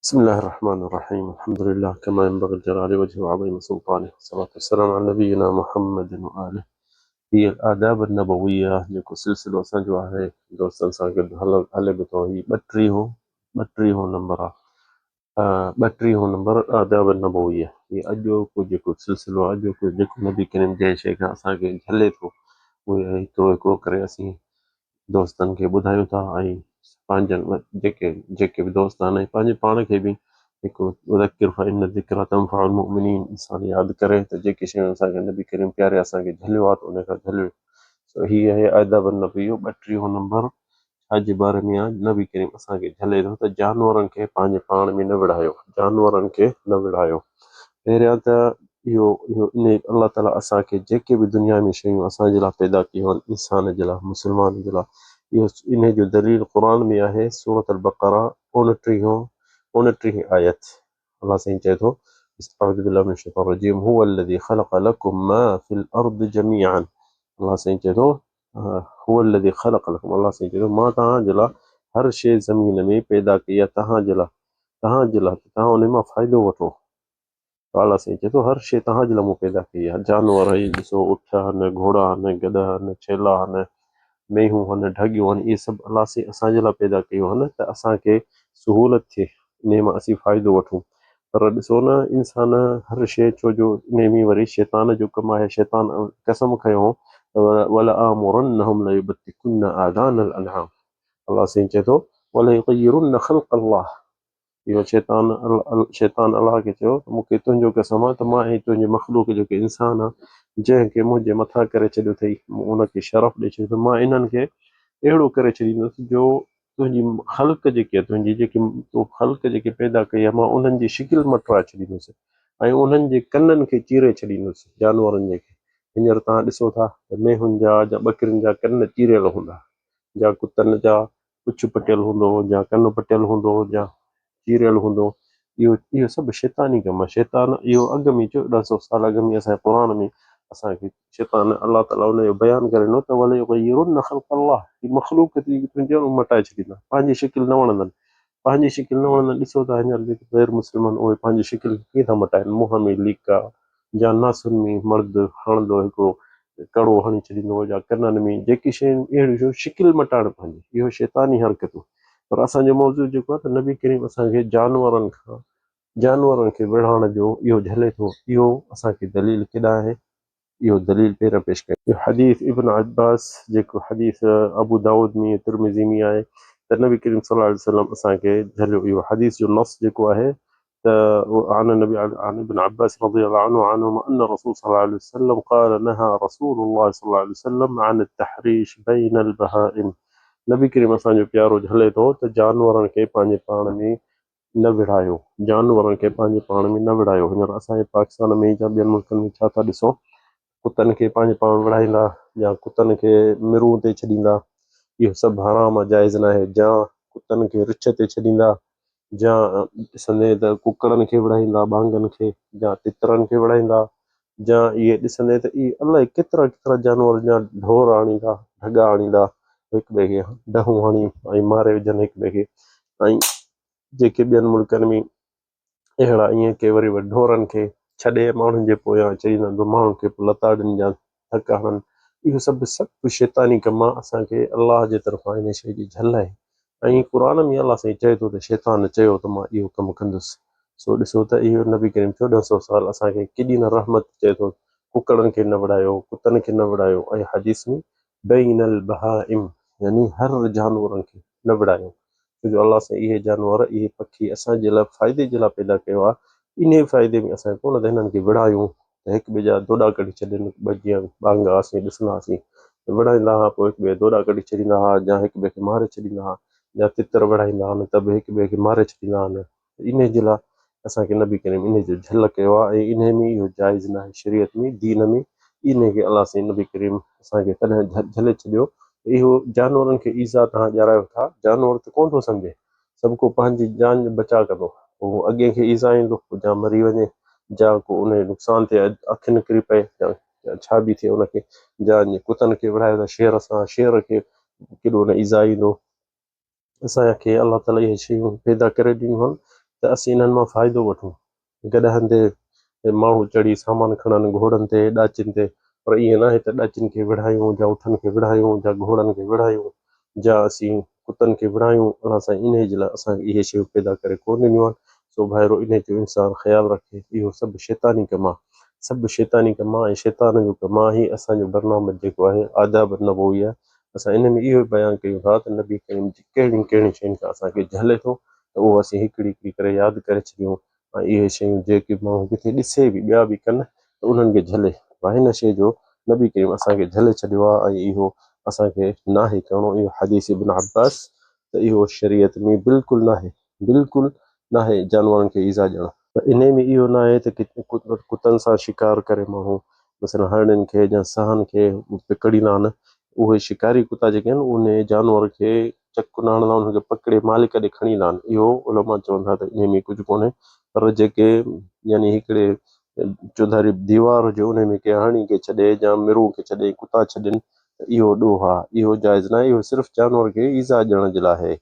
بسم الله الرحمن الرحيم الحمد لله كما ينبغي لجلال وجهه وعظيم سلطانه والصلاة والسلام على نبينا محمد وآله. هي الآداب النبوية جيڪو سلسلو اسان جو آهي دوستن سان گڏ هلي به ٿو. هي ٻٽيهون نمبر آهي، ٻٽيهون نمبر آداب النبوية. هي اڄوڪو جيڪو سلسلو آهي، اڄوڪو جيڪو نبي ڪريم جنهن شيء کان اسان کي جهلي ٿو، اهي هڪڙو هڪڙو ڪري اسين دوستن کي ٻڌايون ٿا ۽ پنهنجن جيڪي به دوست آهن ۽ پنهنجي پاڻ کي به هڪ وذڪر فإن الذڪريٰ تنفع المؤمنين، انسان ياد ڪري ته جيڪي شيون اسان کي نبي ڪريم پياري اسان کي جهليو آهي ته ان کان جهليو. سو هي آهي آداب النبي جو ٻٽيهون نمبر. ڇا جي باري ۾ آهي؟ نبي ڪريم اسان کي جهلي ٿو ته جانورن کي پنهنجي پاڻ ۾ نه وڙهايو، جانورن کي نه وڙهايو. پهريان ته اهو انهي الله تعالي اسان کي جيڪي به دنيا ۾ شيون اسان جي لاء پيدا ڪيون آهن، انسان جي لاء، مسلمان جي لاء، اهو انهي جو دليل قرآن ۾ آهي، سورة البقره 29 اوڻٽيهين آيت، الله سائين چئي ٿو، اعوذ بالله من الشيطان الرجيم هو الذي خلق لڪم ما في الارض جميعا. الله سائين چئي ٿو هو الذي خلق لڪم، الله سائين چئي ٿو مان توهان جي لاء هر شيء زمين ۾ پيدا ڪئي آهي توهان جي لاء، توهان جي لاء ته توهان انهي مان فائدو وٺو. الله سائين چئي ٿو هر شيء توهان جي لاء مون پيدا ڪئي آهي. جانور هي ڏسو، اٺ آهن، گهوڙا آهن، گڏهه آهن، ڇيلا آهن، مينهون آهن، ڍڳيون آهن، اهي سڀ الله سائين اسان جي لاء پيدا ڪيون آهن ته اسان کي سهولت ٿئي، انهي مان اسين فائدو وٺون. پر ڏسو نه انسان هر شيء، ڇو جو انهي ۾ وري شيطان جو ڪم آهي. شيطان قسم کنيو هو ته ولآمرنهم ليبتڪن آذان الانعام. الله سائين چئي ٿو وليغيرن خلق الله. اهو شيطان الله کي چيو ته مون کي تنهنجو قسم آهي ته مان ۽ تنهنجي مخلوق جيڪي انسان آهي جنهن کي منهنجي مٿان ڪري ڇڏيو اٿئي، مون ان کي شرف ڏئي ڇڏيو اٿئي، مان انهن کي اهڙو ڪري ڇڏيندس جو تنهنجي خلق جيڪي آهي، تنهنجي جيڪي تو خلق جيڪي پيدا ڪئي آهي، مان انهن جي شڪل مٽرائي ڇڏيندس ۽ انهن جي ڪنن کي چيري ڇڏيندس. جانورن جي کي هينئر توهان ڏسو ٿا ته مينهن جا يا ٻڪرين جا ڪن چيريل هوندا، يا ڪتن جا پڇ پٽيل هوندو هو يا ڪن پٽيل هوندو هو يا چيريل هوندو هو. اهو سڀ شيطاني ڪم آهي. شيطان اهو اڳ ۾ 1400 سال اڳ ۾ اسان جي قرآن ۾ اسان کي شيطان الله تعاليٰ ان جو بيان ڪري ڏنو ته وليغيرن خلق الله، هي مخلوق جيڪي تنهنجي آهن اهي مٽائي ڇڏيندا، پنهنجي شڪل نه وڻندن، پنهنجي شڪل نه وڻندن. ڏسو ته هينئر جيڪي غير مسلمان اهي پنهنجي شڪل کي ڪيئن ٿا مٽائن، منهن ۾ ليڪا يا ناسن ۾ مرد هڻندو هڪڙو ڪڙو هڻي ڇڏيندو يا ڪنن ۾ جيڪي شيون اهڙيون شيون شڪل مٽائڻ پنهنجي، اهو شيطاني حرڪتون. پر اسان جو موضوع جيڪو آهي ته نبي ڪريم اسان کي جانورن کان جانورن کي وڙهائڻ جو اهو جهلي ٿو. اهو اسان کي دليل ڪيڏانهن آهي؟ اهو دليل پهريان پيش ڪيو. اهو حديث ابن عباس جيڪو حديث ابو دائود ۾ ترمذي ۾ آهي ته نبي ڪريم صلي الله عليه وسلم اسان کي جهليو. اهو حديث جو نص جيڪو آهي ته عن النبي عن ابن عباس رضي الله عنه عنهما ان الرسول صلى الله عليه وسلم قال نهى رسول الله صلى الله عليه وسلم عن التحريش بين البهائم. نبي ڪريم اسان جو پيارو جهلي ٿو ته جانورن کي پنهنجي پاڻ ۾ نه وڙهايو، جانورن کي پنهنجي پاڻ ۾ نه وڙهايو. هينئر اسان جي پاڪستان ۾ يا ٻين ملڪن ۾ ڇا ٿا ڏسو، ڪتن کي پنهنجي پاڻ ۾ وڙهائيندا يا ڪتن کي مرون تي ڇڏيندا، اهو سڀ حرام آهي، جائز ناهي. يا ڪتن کي رڇ تي ڇڏيندا، يا ڏسندين ته ڪڪڙن کي وڙهائيندا، ٻانگن کي يا تترن کي وڙهائيندا، يا اهي ڏسندين ته اهي الائي ڪيترا ڪيترا جانور يا ڍور آڻيندا، ڍڳا آڻيندا، هڪ ٻئي کي ڊهون هڻي ۽ ماري وجهن هڪ ٻئي کي. ۽ جيڪي ٻين ملڪن ۾ اهڙا ائين ڪي وري ڍورن کي ڇڏي ماڻهن جي پويان اچي ويندا آهن، ماڻهن کي پوء لتاڙين يا ڌڪ هڻن، اهو سڀ سڀ شيطاني ڪم آهي. اسان کي الله جي طرفان ان شيء جي جهل آهي ۽ قرآن ۾ الله سائين چئي ٿو ته شيطان چيو ته مان اهو ڪم ڪندس. سو ڏسو ته اهو نبي ڪريم 1400 سال اسان کي ڪيڏي نه رحمت چئي ٿو، ڪڪڙن کي نه وڙهايو، ڪتن کي نه وڙهايو ۽ حديث ۾ بين البهائم يعني هر جانورن کي نه وڙهايو، ڇو جو الله سائين اهي جانور، اهي پکي اسان جي لاء فائدي جي لاء پيدا ڪيو آهي، انهي فائدي ۾ اسان ڪونه ته هنن کي وڙهايون ته هڪ ٻئي جا دوڏا ڪڍي ڇڏين. ٻه جيئن ٻانگا اسين ڏسندا هئاسين ته وڙهائيندا هئا، پوء هڪ ٻئي جا دوڏا ڪڍي ڇڏيندا هئا يا هڪ ٻئي کي ماري ڇڏيندا هئا، يا تتر وڙهائيندا هئا ته به هڪ ٻئي کي ماري ڇڏيندا هئا. انهي جي لاء اسان کي نبي ڪريم انهي جو جهل ڪيو آهي ۽ انهي ۾ اهو جائز ناهي شريعت ۾ دين ۾. انهي کي الله سائين نبي ڪريم اسان کي تڏهن جهلي ڇڏيو ته اهو جانورن کي ايذاء توهان ڏيارايو ٿا. جانور ته ڪونه ٿو سمجهي، سڀ ڪو پنهنجي جان جو بچاء ڪندو، پوء هو اڳئين کي ايذائيندو، پوء جا مري وڃي جا ڪو انهي نقصان ٿئي، اک نڪري پئي يا ڇا به ٿئي ان کي، جا ڪتن کي وڙهايو ٿا شير سان، شير کي ڪيڏو نه ايذائيندو. اسان کي الله تعاليٰ اهي شيون پيدا ڪري ڏنيون آهن ته اسين انهن مان فائدو وٺون. گڏهن تي ماڻهو چڙهي سامان کڻن، گهوڙن تي، ڏاچين تي، پر ائين ناهي ته ڏاچين کي وڙهايون يا اٺن کي وڙهايون يا گهوڙن کي وڙهايون يا اسين ڪتن کي وڙهايون. الله سائين انهيء جي لاء اسان کي اهي شيون پيدا ڪري ڪونه ڏنيون آهن. سو ڀائرو انهيء جو انسان خيال رکي. اهو سڀ شيطاني ڪم آهي. سڀ شيطاني ڪم آهي ۽ شيطان جو ڪم آهي. هي اسان جو برنامج جيڪو آهي آداب النبويه اسان ان ۾ اهو بيان ڪيون ٿا ته نبي ڪريم جي ڪهڙين ڪهڙين شين کان اسان کي جهلي ٿو ته اهو اسين هڪڙي هڪڙي ڪري ياد ڪري ڇڏيون ۽ اهي شيون جيڪي ماڻهو ڪٿي ڏسي به ٻيا به ڪن ته انهن کي جهلي. پر هن شيء جو نبي ڪريم اسان کي جهلي ڇڏيو آهي ۽ اهو اسان کي ناهي ڪرڻو. اهو حديث ابن عباس ته اهو شريعت ۾ بلڪل ناهي، بلڪل ناهي جانورن کي ايذاء ڏيڻ. پر انهي ۾ اهو ناهي ته ڪتن سان شڪار ڪري ماڻهو مثلا هرڻين کي يا سهن کي پڪڙيندا آهن، اهي شڪاري ڪتا جيڪي آهن انهي جانور کي چڪ نه هڻندا انهن کي پڪڙي مالڪ ڏي کڻي ايندا آهن. اهو علماء چون ٿا ته انهي ۾ ڪجهه ڪونهي پر جيڪي يعني هڪڙي چوڌاري ديوار هجي انهي ۾ ڪنهن هرڻي کي ڇڏي يا مرون کي ڇڏي ڪتا ڇڏين ته اهو ڏوهه آهي اهو جائز ناهي اهو صرف جانور کي ايذاء ڏيڻ جي لاء آهي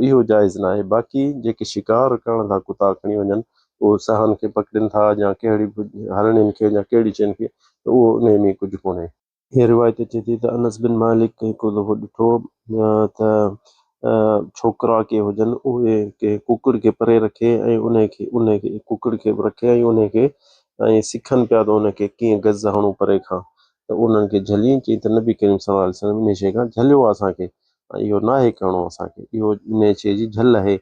اهو جائز ناهي باقي جيڪي شڪار ڪرڻ ٿا ڪتا کڻي وڃن اهو سهن کي پڪڙين ٿا يا ڪهڙي به هرڻين کي يا ڪهڙي شين کي ته اهو انهي ۾ ڪجهه ڪونهي. هيء روايت اچي ٿي ته انس بن مالڪ هڪ دفعو ڏٺو ته ڇوڪرا ڪي هجن اهي ڪنهن ڪڪڙ کي پري رکي ۽ انهي کي انهي کي ڪڪڙ کي به رکي ۽ انهي کي ۽ سکن پيا ته ان کي ڪيئن گز هڻون پري کان ته انهن کي جهلين چئين ته نبي ڪريم صلي الله عليه وسلم انهي شيء کان جهليو آهي اسان کي ۽ اهو ناهي ڪرڻو اسان کي اهو انهي شيء جي جهل آهي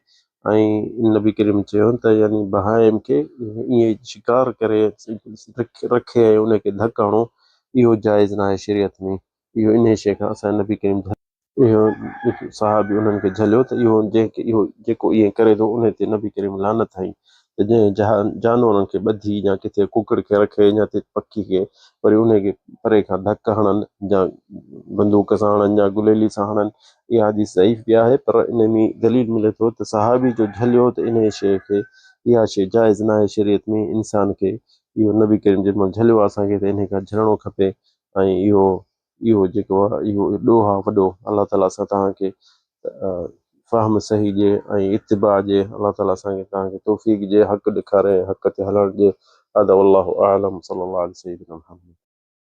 ۽ نبي ڪريم چيو ته يعني بهائم کي ائين شڪار ڪري رکي ۽ ان کي ڌڪ هڻو اهو جائز ناهي شريعت ۾ اهو انهي شيء کان اسان نبي ڪريم اهو صحابي انهن کي جهليو ته اهو جنهن کي اهو جيڪو ائين ڪري ٿو انهي تي نبي ڪريم لعنت هنئي ته جنهن جانورن کي ٻڌي يا ڪٿي ڪڪڙ کي رکي يا پکي کي وري انهي کي پري کان ڌڪ هڻن يا بندوق سان هڻن يا گليلي سان هڻن. اها حديث ضعيف به آهي پر انهي ۾ دليل ملي ٿو ته صحابي جو جهليو ته انهي شيء کي اها شيء جائز ناهي شريعت ۾ انسان کي اهو نبي ڪريم جنهن مهل جهليو آهي اسان کي ته انهي کان جهلڻو کپي ۽ اهو اهو جيڪو آهي اهو ڏوهه آهي وڏو الله تعالي اسان توهان کي فهم صحيح ڏي ۽ اتباع ڏي الله تعالي اسان کي توهان کي توفيق ڏي حق ڏيکاري ۽ حق تي هلڻ ڏي هذا والله اعلم صلي الله علي سيدنا محمد.